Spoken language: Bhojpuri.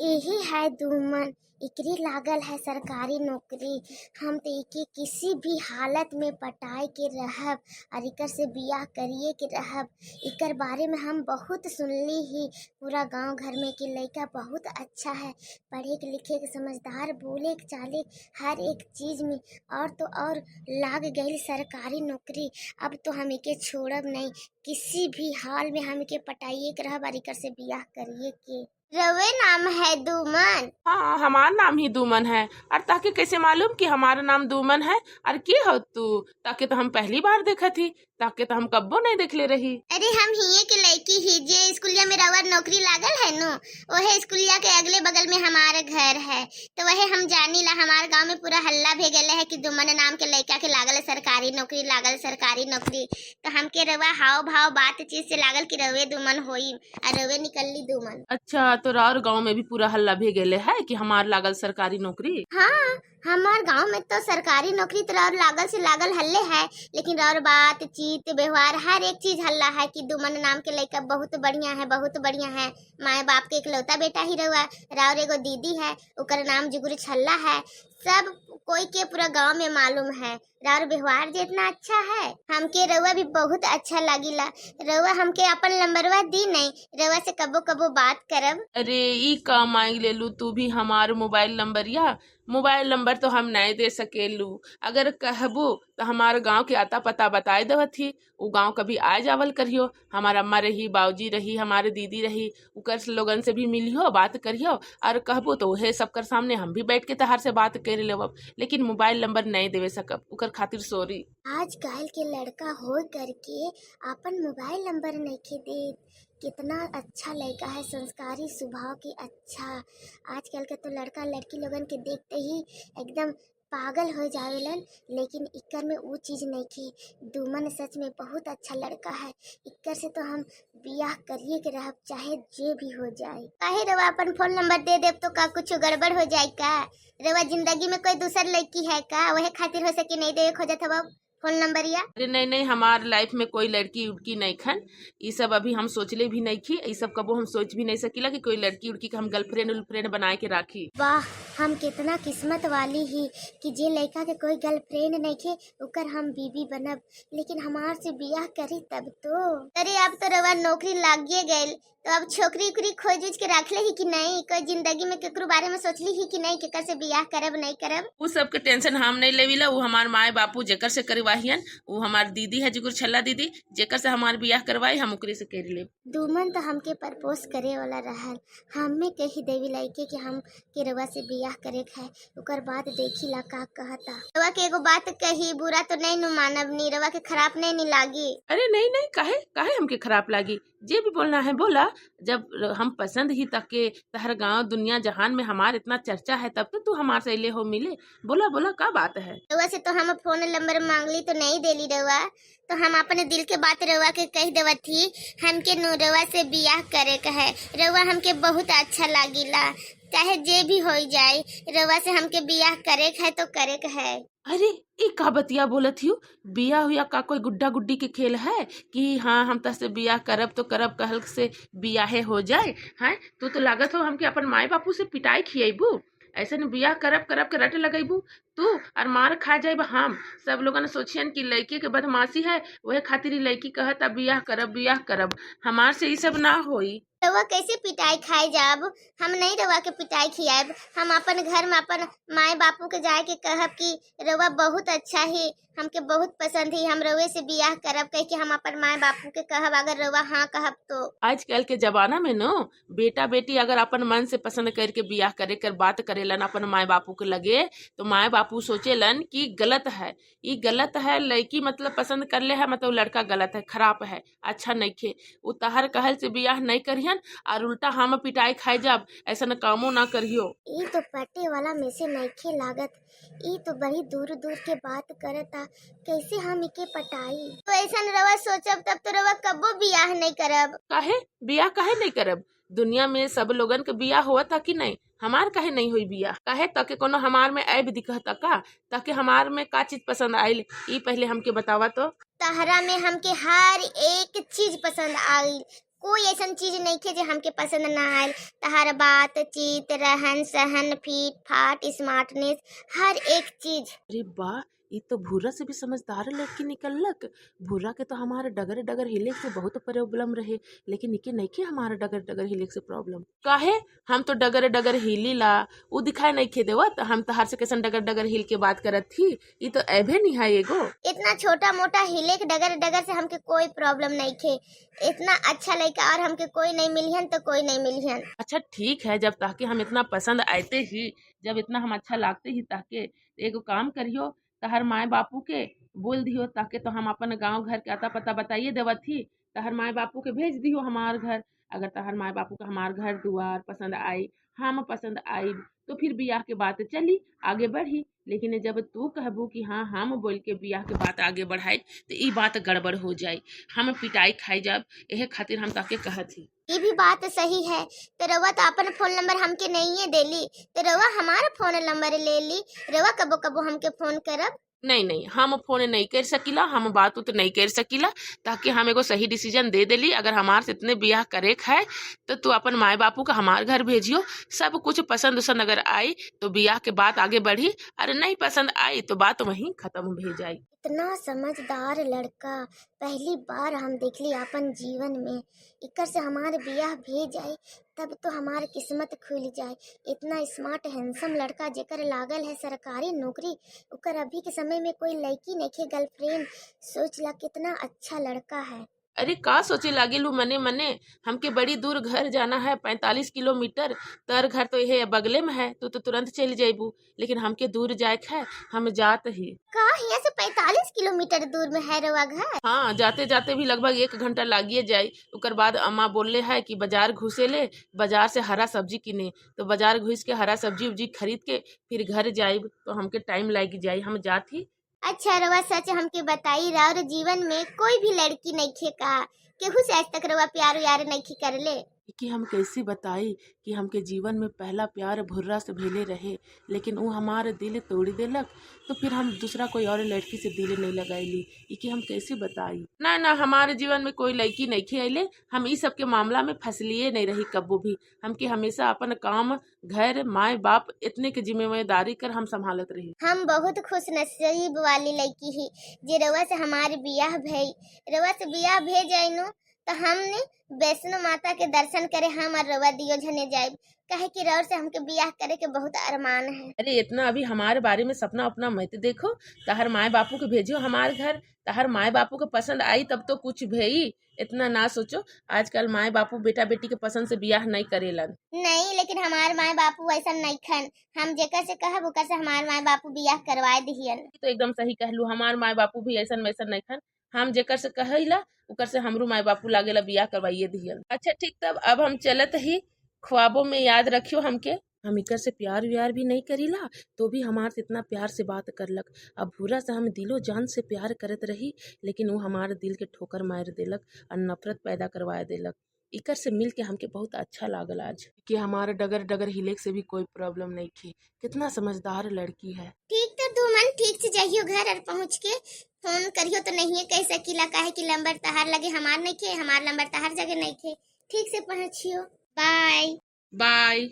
यही है दुमन। एकरे लागल है सरकारी नौकरी। हम त एके किसी भी हालत में पटाए के रहब और एकर से बियाह करिये के रहब। एकर बारे में हम बहुत सुनली ही पूरा गांव घर में कि लइका बहुत अच्छा है, पढ़े के लिखे के समझदार, बोले के चाले हर एक चीज में, और तो और लाग गइल सरकारी नौकरी। अब तो हम एके छोड़ब नहीं, किसी भी हाल में हम एके पटाइए के रहब और एकर से बियाह करिए के। रवे नाम है दुमन। हाँ, हमार नाम ही दुमन है। और ताके कैसे मालूम कि हमारा नाम दुमन है? और के हो तू? ताके तो हम पहली बार देखत ही, ताके तो हम कब्बो नहीं देखले रही। अरे हम हिये के लड़की ही, जे स्कूलिया में रवर नौकरी लागल है नु, ओहे स्कूलिया के अगले बगल में हमारा घर है। तो वहे हम जानी ला, हमारे गांव में पूरा हल्ला भे गेले है कि दुमन नाम के लड़का के लागल है सरकारी नौकरी, लागल सरकारी नौकरी। तो हमके रवा हाव भाव बातचीत से लागल कि रवे दुमन होई, और रवे निकलली दुमन। अच्छा, तो और गांव में भी पूरा हल्ला भे गेले है कि हमार लागल सरकारी नौकरी? हाँ, हमार गांव में तो सरकारी नौकरी तो और लागल से लागल हल्ले है, लेकिन और बातचीत व्यवहार हर एक चीज हल्ला है कि दुमन नाम के लड़का बहुत बढ़िया है, बहुत बढ़िया है। माए बाप के इकलौता बेटा ही रहुआ, राउर एगो दीदी है, ओकर नाम जुगुर छल्ला है। सब कोई के पूरा गांव में मालूम है राउर व्यवहार जितना अच्छा है। हमके रउआ भी बहुत अच्छा लागिला। रउआ हमके अपन नंबरवा दी नहीं, रउआ से कबो कबो बात करब। अरे ई का मांग ले लू तू भी हमार मोबाइल नंबर? या मोबाइल नंबर तो हम नहीं दे सकेलू। अगर कहबो तो हमार गांव के आता पता बताए देवत ही, उ गांव कभी आ जावल करियो। हमार अम्मा रही, बाबूजी रही, हमारे दीदी रही, उकर लोगन से भी मिलियो, बात करियो। और कहबो तो उहे सबकर सामने हम भी बैठ के तहार से बात कर लेवब, लेकिन मोबाइल नंबर नहीं देवे सकब, उकर खातिर सॉरी। आजकल के लड़का हो करके अपन मोबाइल नंबर नइखे देत। कितना अच्छा लड़का है, संस्कारी स्वभाव के अच्छा। आजकल के तो लड़का लड़की लोगन के देखते ही एकदम पागल हो जावेलन, लेकिन इक्कर में वो चीज़ नइखे। दुमन सच में बहुत अच्छा लड़का है, इक्कर से तो हम बियाह करिए के रहब, चाहे जे भी हो जाए। काहे रवा अपन फोन नंबर दे देब तो का कुछ गड़बड़ हो जाए का? रवा जिंदगी में कोई दूसर लड़की है का? वह खातिर हो सके नहीं देवे खोजत हवा फोन नंबर या? अरे नहीं नहीं, हमार लाइफ में कोई लड़की उड़की नहीं खन। ई सब अभी हम सोचले भी नहीं खी, ई सब कबो हम सोच भी नहीं सकीला कि कोई लड़की उड़की के हम गर्लफ्रेंड उर्लफ्रेंड बनाए के राखी। वाह, हम कितना किस्मत वाली ही कि जे लड़का के कोई गर्लफ्रेंड नहीं खे ओकर हम बीबी बनब, लेकिन हमार से बियाह करी तब तो। अरे अब तो रवा नौकरी लागिए गइल, तो अब छोकरी उकरी खोज उज के रखले ही कि नहीं? कोई जिंदगी में केकरो बारे में सोचली ही कि नहीं, केकर से बियाह करब नहीं करब? उ सब के टेंशन हम नहीं लेविला। उ हमार माए बापू जेकर से करवाहियन, उ हमार दीदी है जुगुर छल्ला दीदी, जेकर से हमार बियाह करवाई हम ओकरे से कर लेब। दुमन तो हमके प्रपोज करे वाला रहल, हमें कही देवी लड़के कि हम के रवा से बियाह करे के है, ओकर बाद देखी ला का कहता। रवा के एगो बात कही, बुरा तो नहीं नु मानब नी? रवा के खराब नहीं नी लागी? अरे नहीं नहीं, काहे काहे हमके खराब लागी? जे भी बोलना है बोला। जब हम पसंद ही तक के तहर गांव दुनिया जहान में हमार इतना चर्चा है, तब तो तू हमार से अइले हो मिले। बोला बोला, का बात है? रउआ से तो हम फोन नंबर मांगली तो नहीं देली रउआ, तो हम अपने दिल के बात रउआ के कह देवत थी। हमके नु रउआ से बियाह करे के है, रउआ हमके बहुत अच्छा लागिला, चाहे जे भी हो जाए, रउआ से हमके बियाह करे के है तो करे के है। अरे ई का बतिया बोलत हियो? बिया हुआ का कोई गुड्डा गुड्डी के खेल है कि हाँ हम तसे बियाह करब तो करब कहल से बियाहे हो जाए? हैं, तू तो लागत हो हमके अपन माए बापू से पिटाई खियबू। ऐसे न बियाह करब करब के रट लगैबू तू और मार खा जाइब हम। सब लोगन सोचियन कि लड़की के बदमाशी है, वह खातिर ही लड़की कहता बियाह करब बियाह करब। हमार से ई सब ना होई। रउआ कैसे पिटाई खाए जाब? हम नहीं रउआ के पिटाई खियाब। हम अपन घर में अपन माए बापू के जाए के कहब कि रउआ बहुत अच्छा ही, हमके बहुत पसंद ही, हम रउए से बियाह करब कह के हम अपन माए बापू के कहब, अगर रउआ हाँ कहब तो। आजकल के जमाना में नो बेटा बेटी अगर अपन मन से पसंद करके बियाह करे कर बात करेलन अपन माए बापू के लगे, तो माए बापू सोचेलन कि गलत है, ई गलत है, लड़की मतलब पसंद कर ले है, मतलब लड़का गलत है, खराब है, अच्छा नहीं खे। उ तहर कहल से बियाह नहीं करिहन और उल्टा हम पिटाई खाए जाब। ऐसा न कामो ना करियो। ई तो पटे वाला में से नइखे लागत, ई तो बड़ी दूर दूर के बात करता, कैसे हम इके पटाई? तो ऐसा रवा सोचब तब तो रवा कबो बियाह नहीं करब। काहे बियाह काहे नहीं करब? दुनिया में सब लोगन के बियाह हुआ था कि नहीं? हमार काहे नहीं हुई बियाह? काहे तके कोनो हमार में ऐब दिखता का? ताके हमार में का चीज पसंद आइल ई पहले हमके बतावा तो। तहरा में हमके हर एक चीज पसंद आइल, कोई ऐसन चीज नइखे जे हमके पसंद ना आयल। तहार बात चीत, रहन सहन, फीट फाट, स्मार्टनेस, हर एक चीज। अरे वाह, ई तो भूरा से भी समझदार लड़की निकललक। भूरा के तो हमारे डगर डगर हिले से बहुत प्रॉब्लम रहे, लेकिन इके नइखे हमारे डगर डगर हिले से प्रॉब्लम। काहे हम तो डगर डगर हिली ला, उ दिखाई नइखे देवत। हम तहार से कैसन डगर डगर हिल के बात करत थी, ई तो ऐबे नहीं है एगो। इतना छोटा मोटा हिले के डगर डगर से हमके कोई प्रॉब्लम नइखे। इतना अच्छा लड़का और हमके कोई नहीं मिलिहन तो कोई नहीं मिलिहन। अच्छा ठीक है, जब ताके हम इतना पसंद आते ही, जब इतना हम अच्छा लागते ही ताके, एगो काम करियो, तहर माए बापू के बोल दियो ताके तो हम अपन गांव घर के अता पता बताइए देवत थी। तहर माए बापू के भेज दियो हमार घर। अगर तहर माए बापू का हमार घर दुआर पसंद आई, हम पसंद आई, तो फिर बियाह के बात चली आगे बढ़ी। लेकिन जब तू कहबू कि हाँ हम बोल के बियाह के बात आगे बढ़ाई, तो ई बात गड़बड़ हो जाई, हम पिटाई खाई जाब। एहे खातिर हम ताके कहत ही। ये भी बात सही है। तो रउआ तो अपन फोन नंबर हमके नहीं है देली, तो रउआ हमारा फोन नंबर ले ली। रउआ कबो कबो हमके फोन करब। नहीं नहीं, हम फोन नहीं कर सकीला, हम बात उत नहीं कर सकीला। ताकि हम एगो सही डिसीजन दे देली। अगर हमार से इतने बियाह करे है तो तू अपन माए बापू का हमार घर भेजियो। सब कुछ पसंद उसंद अगर आई तो बियाह के बात आगे बढ़ी, अरे नहीं पसंद आई तो बात वहीं खत्म हो जाई। इतना समझदार लड़का पहली बार हम देखली अपन जीवन में। इकर से हमार बियाह भे जाए तब तो हमार किस्मत खुल जाए। इतना स्मार्ट हैंडसम लड़का जेकर लागल है सरकारी नौकरी, ओकर अभी के समय में कोई लड़की नइखे गर्लफ्रेंड। सोच ला कितना अच्छा लड़का है। अरे का सोचे लागिलू मने मने, हमके बड़ी दूर घर जाना है, 45 किलोमीटर। तर घर तो यहे बगले में है, तू तो तुरंत चल जाइबू, लेकिन हमके दूर जाए है, हम जात ही। का यहाँ से 45 किलोमीटर दूर में है रउआ घर? हाँ, जाते जाते भी लगभग 1 घंटा लागिए जाई। ओकर बाद अम्मा बोलले है कि बाजार घुसे ले, बाजार से हरा सब्जी किने, तो बाजार घुस के हरा सब्जी उब्जी खरीद के फिर घर जाइब, तो हमके टाइम लाग जाई, हम जात ही। अच्छा रउआ सच हमके बताई, और जीवन में कोई भी लड़की नइखे का? केहू से आज तक रउआ प्यार उयार नइखे करले? कि हम कैसे बताई कि हमके जीवन में पहला प्यार भुर्रा से भेले रहे, लेकिन वो हमारे दिल तोड़ देलक, तो फिर हम दूसरा कोई और लड़की से दिल नहीं लगाईली। कि हम कैसे बताई? ना ना, हमारे जीवन में कोई लड़की नहीं अले। हम इस सब के मामला में फंसलिए नहीं रही कब्बो भी। हमके हमेशा अपन काम, घर, माए बाप इतने के जिम्मेदारी कर हम संभालत रही। हम बहुत खुश नसीब वाली लड़की ही जे रउआ से हमार बियाह भई। रउआ से बियाह भे जाइनु तो हमने वैष्णो माता के दर्शन करे हम और रउआ दियो झने जाइब, काहे कि रउआ से हमके बियाह करे के बहुत अरमान है। अरे इतना अभी हमारे बारे में सपना उपना मत देखो। तहर माए बापू के भेजियो हमारे घर, तहर माए बापू के पसंद आई तब तो कुछ भई। इतना ना सोचो, आजकल माए बापू बेटा बेटी के पसंद से बियाह नहीं करेलन। नहीं, लेकिन हमार माए बापू ऐसा नहीं खन। हम जेकर से कहब ओकर से हमार माए बापू बियाह करवाए दिहियन। तो एकदम सही कहलू, हमार माए बापू भी ऐसन वैसन नहीं खन। हम जेकर से कहिला ओकर से हमरू माए बापू लागेला बियाह करवाइए दिहियन। अच्छा ठीक, तब अब हम चलत ही। ख्वाबों में याद रखियो हमके। हम इकर से प्यार व्यार भी नहीं करीला तो भी हमार से इतना प्यार से बात करलक। अब भूरा से हम दिलो जान से प्यार करत रही, लेकिन वो हमारे दिल के ठोकर मार देलक और नफरत पैदा करवा देलक। इकर से मिल के हमके बहुत अच्छा लागल आज कि हमारे डगर डगर हिले से भी कोई प्रॉब्लम नहीं थी। कितना समझदार लड़की है। ठीक तो तू मन ठीक से जाइयो घर और पहुँच के फोन करियो तो नहीं कह सकीला, काहे कि नंबर तहार लगे हमार नहीं खे, हमार नंबर तहार जगह नहीं खे। ठीक से पहुँचियो, बाय बाय।